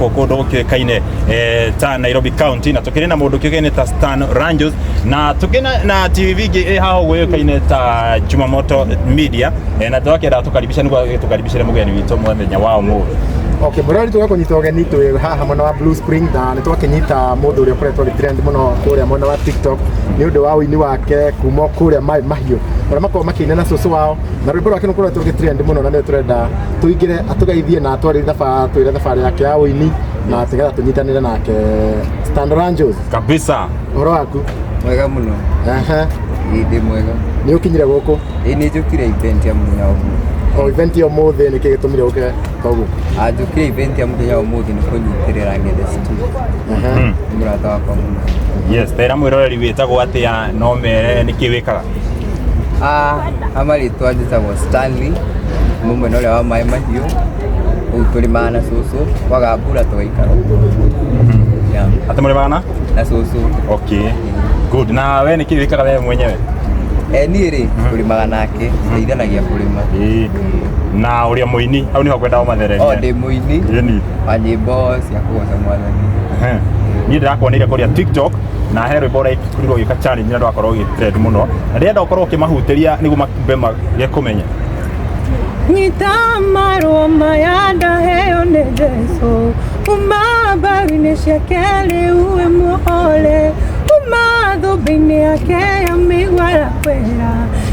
Gũkũ kũndũ gũkĩũĩkaine ta Nairobi County, na tũkĩrĩ na mũndũ kĩũĩkaine ta Stan Ranjos, na tũkĩrĩ na TV ingĩ ĩ haha ũguo yũĩkaine ta Jumamoto Media, na twakĩenda tũkaribisha nĩguo tũkaribicĩre mũgeni witũ mũthenya wa ũmũthĩ. Okay, mũrori, tũgakũnyita ũgeni twĩ haha mwena wa Blue Spring, na nĩ twakĩnyita mũndũ ũrĩa ũkoretwo agĩ trend mũno kũrĩa mwena wa TikTok nĩ ũndũ wa ũini wake kuma kũrĩa Maĩ Mahiũ, ũrĩa makoragwo makĩina na cũcũ wao, na rwĩmbo rwake nĩ ũkoretwo rũgĩ trend mũno, na nĩ tũrenda tũingĩre atũgeithie na atwarĩre thabarĩ, twĩre thabarĩ yake ya ũini, na tũgetha tũnyitanĩre nake. Stan Ranjos. Kabisa. Ũhoro waku? Mwega mũno. Ĩĩ, ndĩ mwega. Nĩ ũkinyire gũkũ? Ĩĩ, nĩ njũkire event ya mũthenya wa ũmũthĩ. O event ya ũmũthĩ, nĩkĩ gĩtũmire ũke koguo? Ah, njũkire event ya mũthenya wa ũmũthĩ nĩ kũnyitĩrĩra Ng'ethe Stew. Nĩ mũrata wakwa mũno. Yes, tera mwĩroreri wĩtagwo atĩa, no mere nĩkĩ wĩkaga. Ah, amarĩtwa njĩtagwo Stanley, mũmwe na ũrĩa wa Maĩ Mahiũ. Kũu tũrĩmaga na cũcũ, kwaga mbura tũgaikara ũguo. Yeah. Atĩ mũrĩmaga na? Na cũcũ. Okay. Good. Na we nĩkĩ wĩkaga we mwenyewe? Eh, niĩ rĩ, tũrĩmaga nake, tũteithanagia kũrĩma. Ĩĩ. Na ũrĩa mũini, hau nĩho ngwenda ũmathererie. O, ndĩ mũini Ĩni. wa nyĩmbo cia kũgoca Mwathani. Ehe. Niĩ ndĩrakuonire kũrĩa TikTok, na he rwĩmbo ũrekorirwo ũgĩka challenge na rwakorwo ũgĩ trend mũno, na ndĩrenda ũkorwo ũkĩmahutĩria nĩguo mambe mage kũmenya. Nyita marũa maya ndaheo nĩ Jesũ, kuma mbaru-inĩ ciake rĩu wĩ muohore, kuma thũmbĩ-inĩ yake ya mĩigua arakwĩra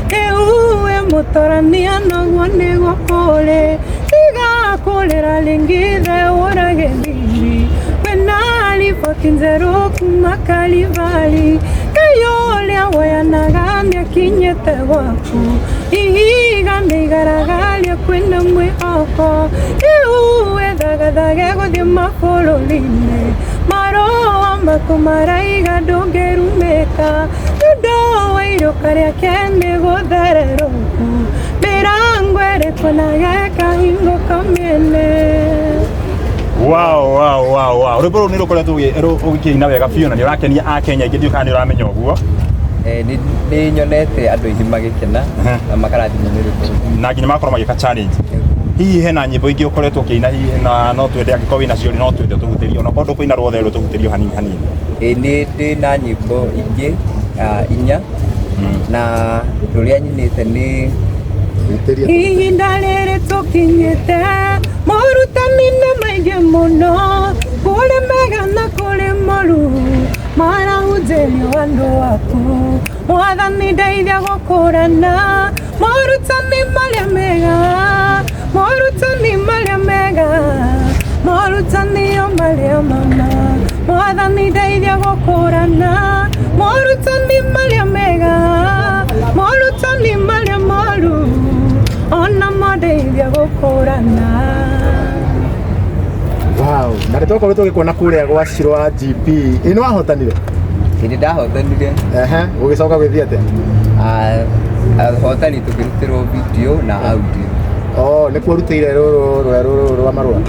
rĩu wĩ mũtorania, noguo nĩguo kũrĩ. Tiga kũrĩra rĩngĩ, theũra gĩthithi, wĩna riboti njerũ kuma Kalivari. Ngai ũrĩa woyanaga nĩakinyĩte gwaku, ihiga nĩigaragaria, kwĩna mwĩhoko. Rĩu wĩthagathage gũthiĩ mabũrũri-inĩ, marũa maku maraiga ndũngĩrumĩka, nĩũndũ wa irũka rĩake nĩ gũthererũku, mĩrango ĩrĩkwo na gĩkahingũka mĩene. Wow. Rwĩmbo rũu nĩ rũkoretwo ũgĩkĩina wega biũ na nĩ ũrakenia Akenya aingĩ, ndiũĩ kana nĩ ũramenya ũguo. Eh, nĩ nyonete andũ aingĩ magĩkena na makarathimwo nĩ rwĩmbo rũu. Na nginya magakorwo magĩka challenge. Hihi hena nyĩmbo ingĩ ũkoretwo ũkĩina hihi, na no twende angĩkorwo wĩna cio, no twende ũtũhutĩrie, ona korwo ndũkũina ruothe rĩ, ũtũhutĩrie hanini hanini. Ĩĩ, nĩ ndĩ na nyĩmbo ingĩ inya, na rũrĩa nyinĩte nĩ Wĩtĩrie. Ihinda rĩrĩ tũkinyĩte, morutani nĩ maingĩ mũno, kũrĩ mega na kũrĩ moru marahunjĩrio andũ aku. Mwathani, ndeithia gũkũrana morutani marĩa mega, morutani marĩa mega, morutani o marĩa mama. Mwathani, ndeithia gũkũrana morutani marĩa mega, morutani marĩa moru ona mondeithia gũkũrana. Wow, na nĩ twakorwo tũgĩkuona kũrĩa gwa Shiro wa GP. Ĩ, nĩ wahotanire? Hĩndĩ ndahotanire. Ehe, gũgĩcoka gwĩthiĩ atĩa? Ah, ahotani tũkĩrutĩrwo video na audio. Oh, nĩkuo ũrutĩire rũrũ rwerũ rũrũ rwa marũa?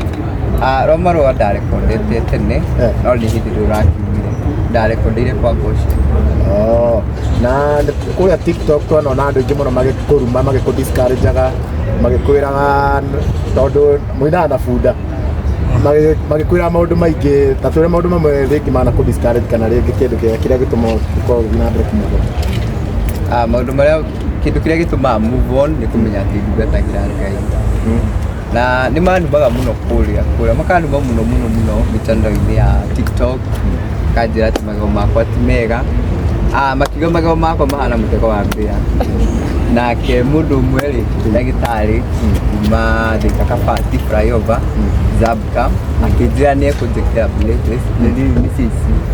Ah, rwa marũa ndarekondete tene, no nĩ hĩndĩ rũrakiumire, ndarekondeire kwa Goshen. Oh, na kũrĩa TikTok twanona andũ aingĩ mũno magĩkũruma, magĩkũ discourageaga, magĩkwĩraga tondũ mũinaga na bunda, magĩkwĩra maũndũ maingĩ. Ta twĩre maũndũ mamwe rĩngĩ mana kũ discourage, kana rĩngĩ kĩndũ kĩrĩa gĩtũma ũkorwo ũgĩthiĩ na mbere kũmove on. Ah, maũndũ marĩa, kĩndũ kĩrĩa gĩtũmaga move on nĩ kũmenya atĩ ndungatagĩra Ngai, na nĩ manumaga mũno kũrĩa makanuma mũno mũno mũno mĩtandao-inĩ ya TikTok, makanjĩra atĩ magego makwa ti mega. Ah, makiuga magego makwa mahana mũtego wa mbĩa. Nake mũndũ ũmwe rĩ, ndagĩtarĩ kuma Thika Kabati flyover Zabka, akĩnjĩra nĩ ekũnjĩkĩra braces, nĩ rĩu nĩ ici.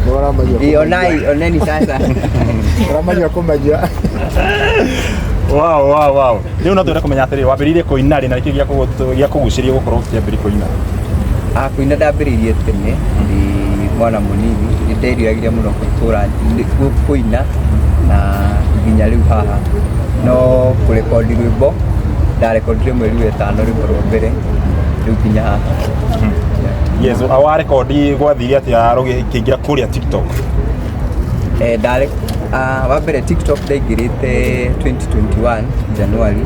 Nĩ ũramanyua? Ĩ, onai oneni sasa. Ũramanyua kũmanyua. Wow. Rĩu no twende kũmenya atĩrĩrĩ, wambĩrĩirie kũina rĩ, na nĩkĩ gĩakũgucĩria gũkorwo ũkĩambĩrĩria kũina? Ah, kũina ndambĩrĩirie tene ndĩ mwana mũnini, nĩ nderiragĩria mũno gũtũra kũina, na nginya rĩu haha no kũrekondi rwĩmbo ndarekondire mweri wa ĩtano rwĩmbo rwa mbere, rĩu nginya haha. Yes, warekondi gwathire atĩa rũgĩkĩingĩra kũrĩa TikTok? Eh, ndarĩ wa mbere TikTok ndaingĩrĩte 2021 January,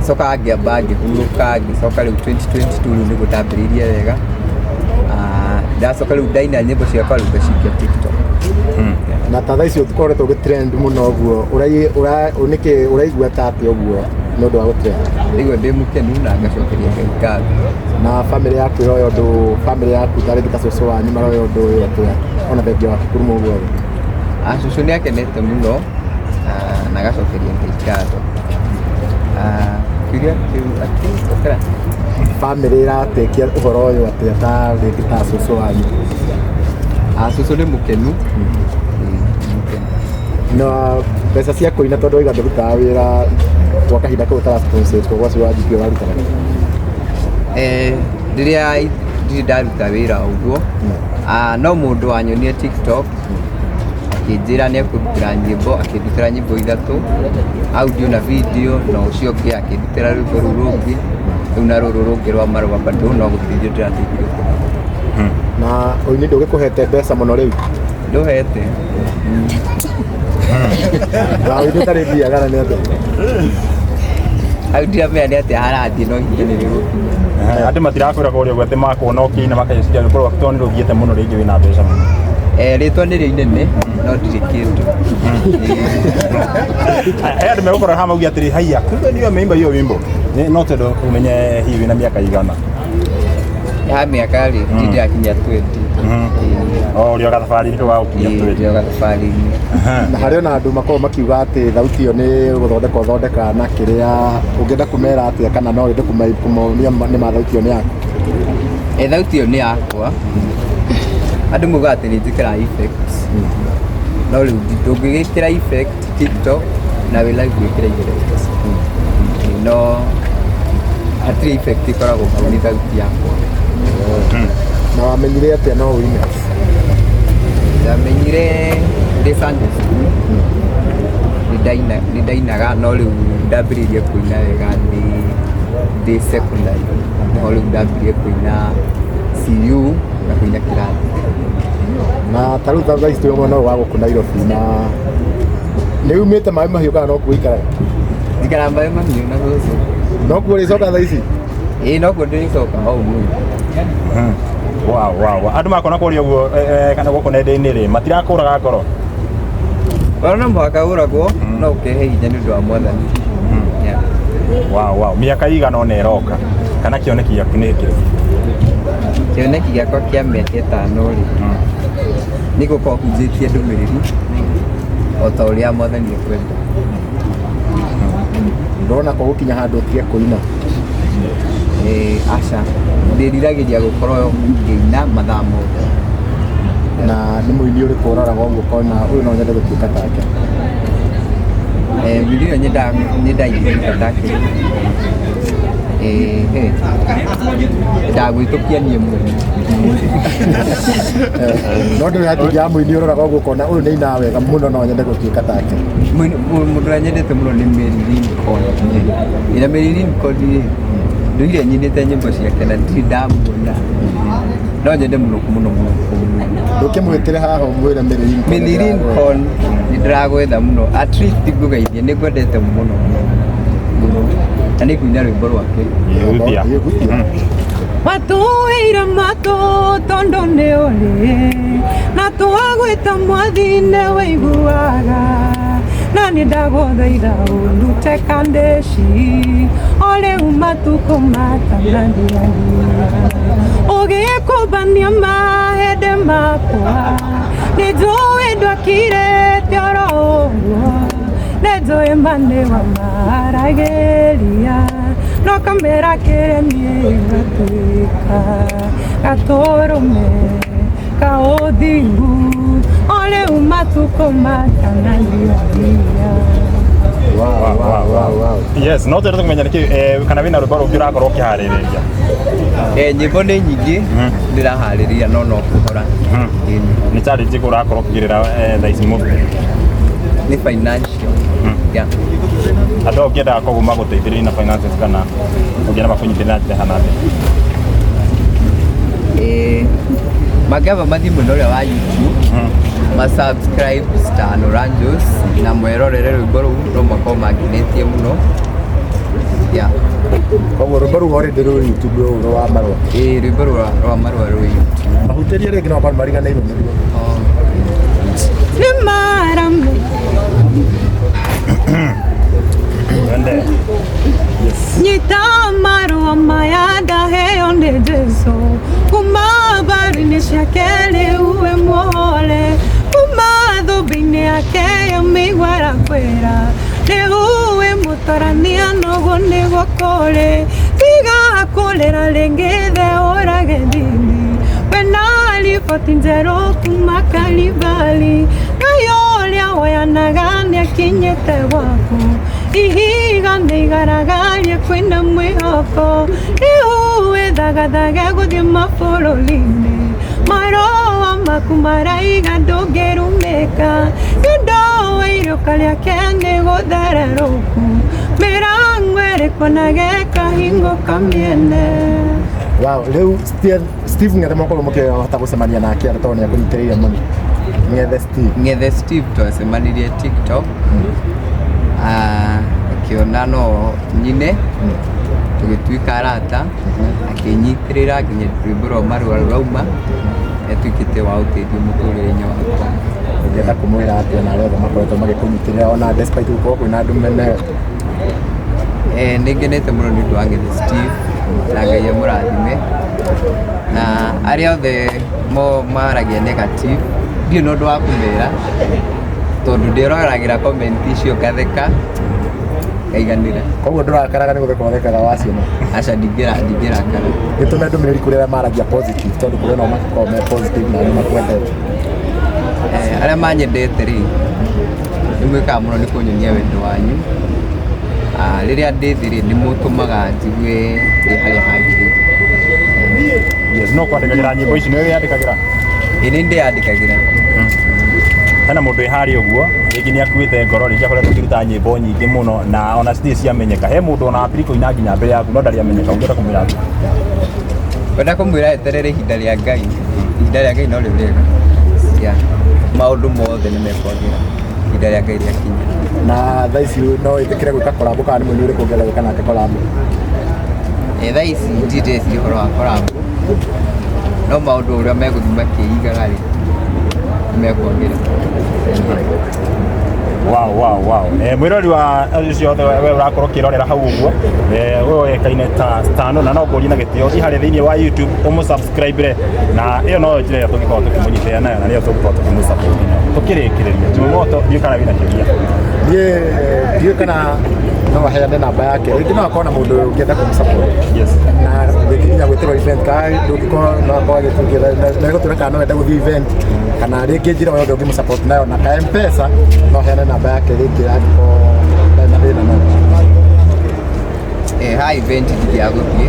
coka ngĩamba ngĩhurũka, ngĩcoka rĩu 2022, rĩu nĩguo ndambĩrĩirie wega. Ah, Ndacoka rĩu ndaina nyĩmbo ciakwa rĩu ngacikia TikTok. Na ta thaa ici ũkoretwo ũgĩtrend mũno ũguo, nĩkĩ ũraigua ta atĩa ũguo nĩ ũndũ wa gũtrend? Ndaigua ndĩ mũkenu na ngacokeria Ngai ngatho. Na bamĩrĩ yaku ĩroya ũndũ, bamĩrĩ yaku ta rĩngĩ ta cũcũ wanyu maroya ũndũ ũyũ atĩa, ona thengia wa kĩkurumo ũguo othe? Ah, cũcũ nĩ akenete mũno, na agacokeria Ngai ngatho. Ah, kĩũria kĩu atĩ cokera. Bamĩrĩ ĩratekia ũhoro ũyũ atĩa, ta rĩngĩ ta cũcũ wanyu? Ah, cũcũ nĩ mũkenu. Ĩĩ, nĩ mũkenu. Na mbeca cia kũina, tondũ waiga ndũrutaga wĩra gwa kahinda kau ũtara sponsor, koguo acio wanjikio warutaga? Rĩrĩa ndirĩ ndaruta wĩra ũguo, no mũndũ wanyonia TikTok akĩnjĩra nĩ ekũndutĩra nyĩmbo, akĩndutĩra nyĩmbo ithatũ, audio na video, na ũcio ũngĩ akĩndutĩra rwĩmbo rũu rũngĩ, rĩu na rũrũ rũngĩ rwa marũa bado no gũteithio ndĩrateithirio kũrutwo. Na ũini ndũgĩkũhete mbeca mũno rĩu? Ndũhete. Na ũini ũtarĩ mbia kana nĩ atĩa? Hau ndiramenya nĩ atĩa harathiĩ, no ihinda nĩ rĩgũkinya. Andũ matirakwĩra kũrĩa ũguo atĩ makuona ũkĩina makagĩciria gũkorwo tondũ nĩ rũthiĩte mũno rĩngĩ wĩna mbeca mũno? Rĩtwa nĩrĩo inene no ndirĩ kĩndũ. Andũ megũkorwo haha mauge atĩrĩ, haiya, kumbe ndio ameimba hiyo wimbo. No tondũ ũmenye hihi wĩna mĩaka igana? Ya mĩaka rĩ, ndirĩ ndĩrakinyia 20. O ũrĩ o gathabarĩ-inĩ kau ga gũkinyia 20? Ndĩ o gathabarĩ-inĩ. Na harĩ ona andũ makoragwo makiuga atĩ thauti ĩyo nĩ gũthondeka ũthondeka, na kĩrĩa ũngĩenda kũmera atĩa, kana no wende kũmonia nĩ ma thauti ĩyo nĩ yaku? Thauti ĩyo nĩ yakwa. Andũ maugaga atĩ nĩ njĩkĩraga effects, no rĩu ndũngĩgĩkĩra effect TikTok na wĩ live gwĩkĩra effects, no hatirĩ effect ĩkoragwo hau, nĩ thauti yakwa. Na wamenyire atĩa no ũine? Ndamenyire ndĩ Sunday school, nĩ ndainaga, no rĩu ndambĩrĩirie kũina wega nĩ ndĩ secondary, nĩho rĩu ndambirie kũina CU na kũina kĩrathi. Na ta rĩu thaa ici twĩ mwena ũyũ wa gũkũ Nairobi, na nĩ umĩte Maĩ Mahiũ kana no kuo ũikaraga? Njikaraga Maĩ Mahiũ na cũcũ. No kuo ũrĩcoka thaa ici? Ĩĩ, nokuo ndĩrĩcoka o ũmũthĩ. Wow. Andũ makona kũrĩa ũguo, kana gũkũ nenda-inĩ rĩ, matirakũraga ngoro? Ona no mũhaka ũragwo, no ũkehe hinya nĩ ũndũ wa Mwathani. Yeah. Wow. Mĩaka igana ona ĩroka, kana kĩoneki gĩaku nĩ kĩrĩkũ? Kĩoneki gĩakwa kĩa mĩaka 5 rĩ, nĩ gũkorwo hunjĩtie ndũmĩrĩri o ta ũrĩa Mwathani ekwenda. Ndona kwa gũkinya handũ ũtige kũina? Aca, ndĩriragĩria gũkorwo ngĩina mathaa mothe. Na nĩ mũini ũrĩkũ ũroraga ũguo ũkona ũyũ no nyende gũtuĩka take? Mũini ũrĩa nyendaga gũtuĩka take, ndagwĩtũkia niĩ mwene. No ndũrĩ hatingia ya mũini ũroraga ũguo ũkona ũyũ nĩ ainaga wega mũno, no nyende gũtuĩka take? Mũndũ ũrĩa nyendete mũno nĩ Mary Lincoln. Na Mary Lincoln rĩ, ndũire nyinĩte nyĩmbo ciake na ndirĩ ndamuona. No nyende mũno mũno mũno kũmuona. Ndũkĩmwĩtĩre haha ũmwĩre Mary Lincoln. Mary Lincoln, nĩ ndĩragwetha mũno. At least ngũgeithie, nĩ ngwendete mũno mũno. Na nĩ ngũina rwĩmbo rwake. Ĩguthia. Ĩguthia. Watuire matũ tondũ nĩ ũrĩ na twagwĩta Mwathi nĩ wĩiguaga, na nĩ ndagũthaitha ũndute kandeci o rĩu matukũ matanathiathia, ũgĩkũmbania mahĩndĩ makwa, nĩ njũĩ ndwakirĩte oro ũguo, nĩ njũĩ ma nĩ wamaragĩria, no kamera kĩrĩ niĩ gatuĩka gatũrũme ka ũthingu o rĩu matukũ matanathiathia. Wow. Yes, no twende kũmenya nĩkĩ, kana wĩna rwĩmbo rũngĩ ũrakorwo ũkĩharĩrĩria? Nyĩmbo nĩ nyingĩ ndĩraharĩria, no no kũhora. Nĩ challenge ĩrĩkũ ũrakorwo ũkĩgerera, thaa ici mũno? Nĩ financial. Yeah. Andũ aya ũngĩendaga koguo magũteithĩrĩrie na finances, kana ũngĩenda makũnyitĩrĩre na njĩra ĩhana atĩa? Mangĩamba mathiĩ mwena ũrĩa wa YouTube, ma subscribe Stan Oranjos na mwerorere rwĩmbo rũu, no makorwo mangenetie mũno. Yeah. Koguo rwĩmbo rũu already rwĩ YouTube rũu rwa marũa. Ĩĩ, rwĩmbo rwa marũa rwĩ YouTube. Mahutĩrie rĩngĩ no makorwo mariganĩirwo nĩruo. Nĩ marame. Twende. Nyita marũa maya ndaheo nĩ Jesũ, kuma mbaru-inĩ ciake rĩu wĩ muohore, kuma thũmbĩ-inĩ yake ya mĩigua arakwĩra, rĩu wĩ mũtorania noguo nĩguo kũrĩ, tiga kũrĩra rĩngĩ theũra gĩthimi, wena riboti njerũ kuma Kalivali, Ngai ũrĩa woyanaga nĩakinyĩte gwaku, ihiga nĩ igaragarie kwĩna mwĩhoko, rĩu wĩthagathage gũthiĩ mabũrũri-inĩ, marũa maku maraiga ndũngĩrumĩka, nĩũndũ wa iruka rĩake nĩ gũthererũku, mĩrango ĩrĩkuonage ĩkahingũka mĩene. Wow, rĩu Steve Ng'ethe mwakorwo mũkĩhota gũcemania nake atĩ tondũ nĩ akũnyitĩrĩire mũno. Ng'ethe Steve. Ng'ethe Steve twacemanirie TikTok. Ah, akĩona no nyine tũgĩtuĩka arata, akĩnyitĩrĩra nginya rwĩmbo rwa marũa rũrauma, atuĩkĩte wa ũteithio mũtũrĩre-inĩ wakwa. Ũngĩenda kũmwĩra atĩa na arĩa othe makoretwo magĩkũnyitĩrĩra ona despite gũkorwo kwĩna andũ mene? Nĩ ngenete mũno nĩ ũndũ wa Ng'ethe Steve na Ngai amũrathime, na arĩa othe maragia negative ndirĩ na ũndũ wa kũmera tondũ ndĩroragĩra comment icio ngatheka ngaiganĩra. Koguo ndũrakaraga nĩ gũtheka ũthekaga waciona? Aca, ndingĩrakara. Gĩtũme ndũmĩrĩri kũrĩ arĩa maragia positive, tondũ kũrĩ nao makoragwo me positive na nĩ makwendete. Arĩa manyendete rĩ, nĩ mwĩkaga mũno nĩ kũnyonia wendo wanyu. Rĩrĩa ndĩ thĩ rĩ, nĩ mũtũmaga njigue ndĩ harĩa hagĩrĩire. Yes, no kwandĩkagĩra nyĩmbo ici nĩwe wĩyandĩkagĩra? Ĩĩ, nĩ ndĩyandĩkagĩra. Hena mũndũ wĩ harĩa ũguo rĩngĩ nĩ akuĩte ngoro, rĩngĩ akoretwo akĩruta nyĩmbo nyingĩ mũno na ona citirĩ ciamenyeka, he mũndũ ona ambire kũina nginya mbere yaku no ndarĩ amenyeka, ũngĩenda kũmwĩra atĩa? Kwenda kũmwĩra eterere ihinda rĩa Ngai. Ihinda rĩa Ngai no rĩo rĩega. Yeah. Maũndũ mothe nĩ mekwagĩra ihinda rĩa Ngai rĩakinya. Na thaa ici no wĩtĩkĩre gwĩka collab, kana nĩ mũini ũrĩkũ ũngĩenda gwĩka nake collab? Thaa ici ndirĩciria ũhoro wa collab, no maũndũ ũrĩa megũthiĩ makĩigaga rĩ, nĩ mekwagĩra. Wow. Mwĩrori wa ũcio othe we ũrakorwo ũkĩrorera hau ũguo, we ũĩkaine ta Stano, na no ngũrie na gĩtĩo thiĩ harĩa thĩinĩ wa YouTube ũmũsubscribe, na ĩyo no njĩra ĩrĩa tũngĩkorwo tũkĩmũnyitĩrĩra nayo na nĩyo tũngĩkorwo tũkĩmũsupport nayo. Tũkĩrĩkĩrĩria, Jumamoto, ndiũĩ kana wĩna kĩũria. Niĩ ndiũĩ kana no aheane namba yake, rĩngĩ no akorwo na mũndũ ũngĩenda kũmũsupport. Na rĩngĩ nginya gwĩtĩrwo event, kana ndũngĩkorwo no akorwo agĩtũngĩra na gũtwĩra kana no ende gũthiĩ event, kana rĩngĩ njĩra o yothe ũngĩmũsupport nayo na ka M-Pesa, no aheane namba yake rĩngĩ angĩkorwo ndarĩ na thĩna nayo. Ha event ndingĩaga gũthiĩ,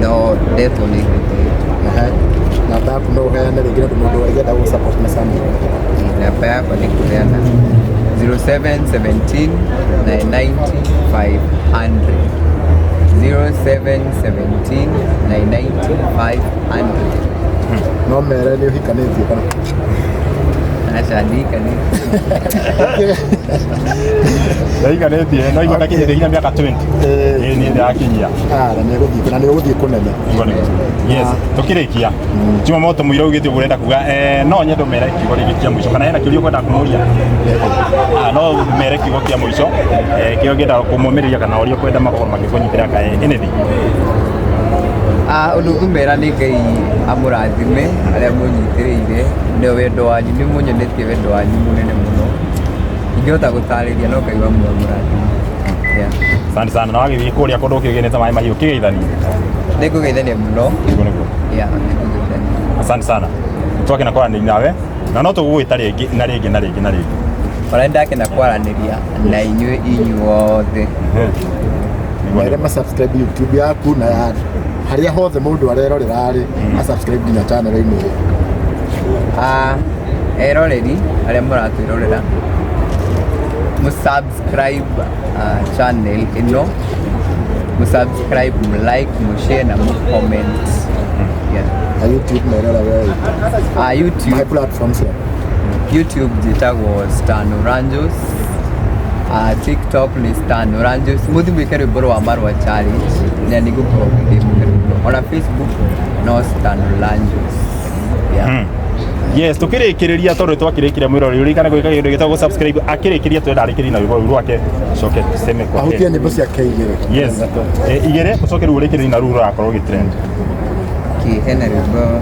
no ndetwo nĩ ngũthiĩ. Ehe. Namba yaku no ũheane rĩngĩ nĩ ũndũ mũndũ angĩenda gũgũsupport na something. Namba yakwa nĩ kũheana 0717 990 500, 0717 990 500. No mere nĩ ũhikanĩtie kana? Aca, ndihikanĩtie. Ndaiganĩtie no igua ndakinyĩte nginya mĩaka 20. Ĩĩ, nĩ ndĩrakinyia. Ah, na nĩ ũgũthiĩ na nĩ ũgũthiĩ kũnene. Nĩguo nĩguo. Yes, tukĩrĩkia Jumamoto mũira ugĩte ũguo ũrenda kuga, no nyende ũmere kiugo rĩngĩ kĩa mũico, kana hena kĩũria ũkwenda kũmũria? No mere kiugo kĩa mũico, kĩrĩa ũngĩenda kũmũmĩrĩria kana ũrĩa ũkwenda makorwo magĩkũnyitĩra ka anything. Ũndũ ngũmera nĩ Ngai amũrathime arĩa mũnyitĩrĩire na wendo wanyu, nĩ mũnyonetie wendo wanyu mũnene mũno, ingĩhota gũtarĩria, no Ngai wa muoyo amũrathime. Yeah. Asante sana, na wagĩthiĩ kũrĩa kũndũ kĩũgĩnĩte maĩ mahiũ kĩgeithanie. Nĩ ngũgeithania mũno. Nĩguo nĩguo. Yeah, nĩ ngũgeithania. Asante sana, twakena kwaranĩria nawe na no tũgũgwĩta rĩngĩ na rĩngĩ na rĩngĩ na rĩngĩ. Ona nĩ ndakena kwaranĩria na inyuĩ inyuothe. Nĩguo. Mere ma subscribe YouTube yaku na ya harĩa hothe mũndũ arerorera rĩ, a subscribe nginya channel-inĩ ĩyo. Eroreri arĩa mũratwĩrorera, mũsubscribe channel ĩno, mũsubscribe, mũlike, mũshare na mũcomment. Yeah. Na YouTube mere ũrĩa we YouTube my platforms ya YouTube njĩtagwo Stan Oranjos. TikTok nĩ Stan Oranges. Mũthiĩ mwĩke rwĩmbo rwa Marũa Challenge na nĩ ngũkorwo ngĩmũhe rwĩmbo. Ona Facebook no Stan Oranges. Yeah. Yes, tukirikiria tondu twakirikiria mwirori ririkana gwika kindu gitagwo subscribe. Akirikiria twenda arikiri na rwimbo rũu rwake, coke tuseme kwa Ahutie heri. nyĩmbo ciake igĩrĩ. Yes, igire ucoke rĩu ũrĩkĩrĩrie na rũu rũrakorwo gĩtrend. Okay, hena rwĩmbo.